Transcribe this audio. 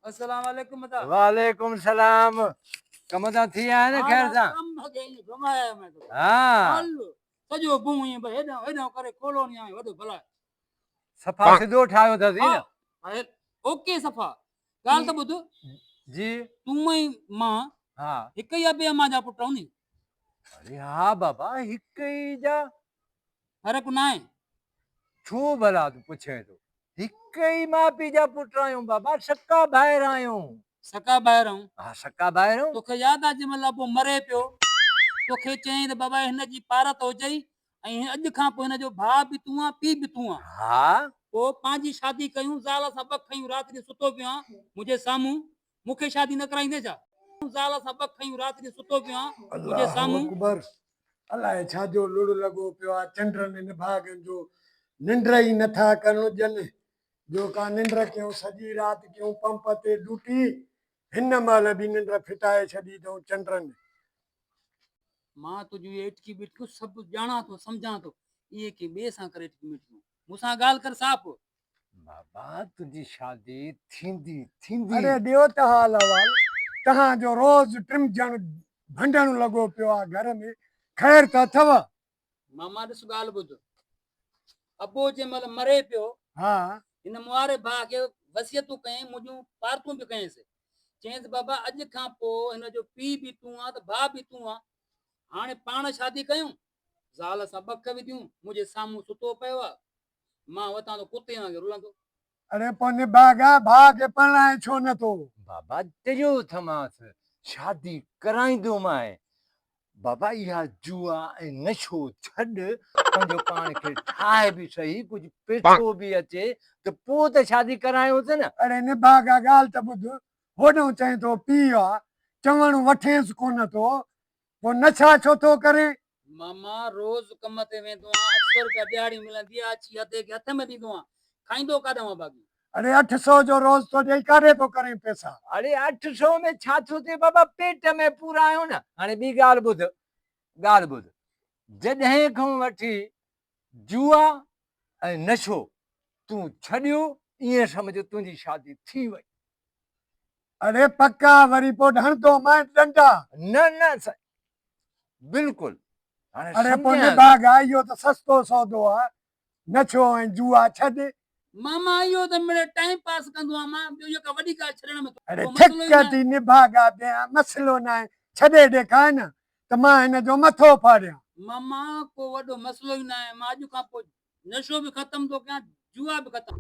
السلام عليڪم ادا. وعليڪم السلام ڪم تان ٿي آيا نه خير سان. ڪم کي ائين گهمايا مين تو. ها. هل سڄو بون ائين بس هيڏانهن هيڏانهن ڪري ڪولوني آئين وڏو بلاء. صفا سڌو ٺاهيو اٿس نه. ها اوڪي صفا. ڳالهه ته ٻڌ. جي. تون ۽ مان ها. هڪ ئي ابي امان جا پٽ آهيون ني. اڙي ها بابا هڪ ئي جا. فرق ناهي. ڇو ڀلا تون پڇين ٿو. هڪ ئي ماء پيء جا پٽ آهيون بابا، سڪا ڀائر آهيون. سڪا ڀائر آهيون. ها سڪا ڀائر آهيون. توکي ياد آ جنهن مهل ابو مري پيو، توکي چيائين ته بابا هن جي پارت هجئي ۽ اڄ کان پوء هن جو ڀاء به تون آن پيء به تون آن. ها. پوء پنهنجي شادي ڪيون، زال سان ٻه کنيون رات ڏينهن ستو پيو آن منهنجي سامهون، مون کي شادي نه ڪرائيندين ڇا؟ زال سان ٻه کنيون رات ڏينهن ستو پيو آن منهنجي الله سامهون. اڪبر الائي ڇا جو لڙ لڳو پيو آ چنڊن نڀاڳن جو ننڊ ئي نٿا ڪرڻ ڏين جو ڪا ننڊ ڪيون سڄي رات ڪيون پمپ تي ڊوٽي هن مهل به ننڊ ڦٽائي ڇڏي اٿئون چنڊن. مان تنهنجون اهي اٽڪيون ٻٽڪيون سڀ ڄاڻان ٿو سمجهان ٿو اهي ڪنهن ٻئي سان ڪر اٽڪيون ٻٽڪيون مون سان ڳالهه ڪر صاف. بابا تنهنجي شادي ٿيندي ٿيندي. اڙي ڏيو ته حال احوال توهان جو روز ٽمجڻ ڀنڊڻ لڳو پيو آ گهر ۾ خير ته اٿو. ماما ڏس ڳالهه ٻڌ ابو جنهن مهل مري پيو ها. هن مئاري ڀاء کي وصيتون ڪيائين منهنجون پارتون به ڪيائينس چيائينس بابا اڄ کان پوء هن جو پيء به تون آن ته ڀاء به تون آن هاڻي پاڻ شادي ڪيون زال سان ٻک وڌيون منهنجي سامهون ستو پيو آ مان وتان ٿو ڪتي وانگي رلندو. اڙي پوء نڀاڳا ڀاء کي پرڻائين ڇو نه ٿو؟ بابا چيو اٿمانس شادي ڪرائيندومانء. بابا اها جوا ۽ نشو ڇڏ، پنهنجو پاڻ کي ٺاهه به سهي، ڪجهه پيسو به اچي ته پوء ته شادي ڪرايونس نه. اڙي نڀاڳا ڳالهه ته ٻڌ، هوڏانهن چئين ٿو پيء آ، چوڻ وٺينس ڪونه ٿو، پوء نشا ڇو ٿو ڪرين؟ ماما روز ڪم تي ويندو آهيان، 800 روپيا ڏهاڙي ملندي آهي، اچي هٿ کي هٿ ۾ ڏيندو آهيان، کائيندو ڪاڏانهن آهيان باقي؟ اڙي 800 جو روز ٿو ڏئي، ڪاڏي ٿو ڪرين پئسا؟ اڙي 800 ۾ ڇا ٿو ٿئي بابا، پيٽ ۾ پورا آهيون نه. هاڻي ٻي ڳالهه ٻڌ، ڳالهه ٻڌ، جڏهن کان وٺي جوا ۽ نشو تون ڇڏيو، ائين سمجهه تنهنجي شادي ٿي وئي. اڙي پڪا وري پوء هڻندومانء ڏنڊا. نه نه سائين بلڪل هاڻي اڙي پوء سمجهان ٿو. نڀاڳا اهو ته سستو سودو آ نشو ۽ جوا ڇڏ. ماما اهو ته مڙئي ٽائيم پاس ڪندو آهيان مان ٻيو اهو ڪا وڏي ڳالهه ڇڏڻ ۾ اڙي ڪو مسئلو ئي ٿڪ ناهي. ٿي نڀاڳا بيان مسئلو ناهي ڇڏي ڏيکار نه ته مان هن جو مٿو ڦاڙيان. ماما ڪو وڏو مسئلو ئي ناهي مان اڄ کان پوء نشو به ختم ٿو ڪيان جوا به ختم.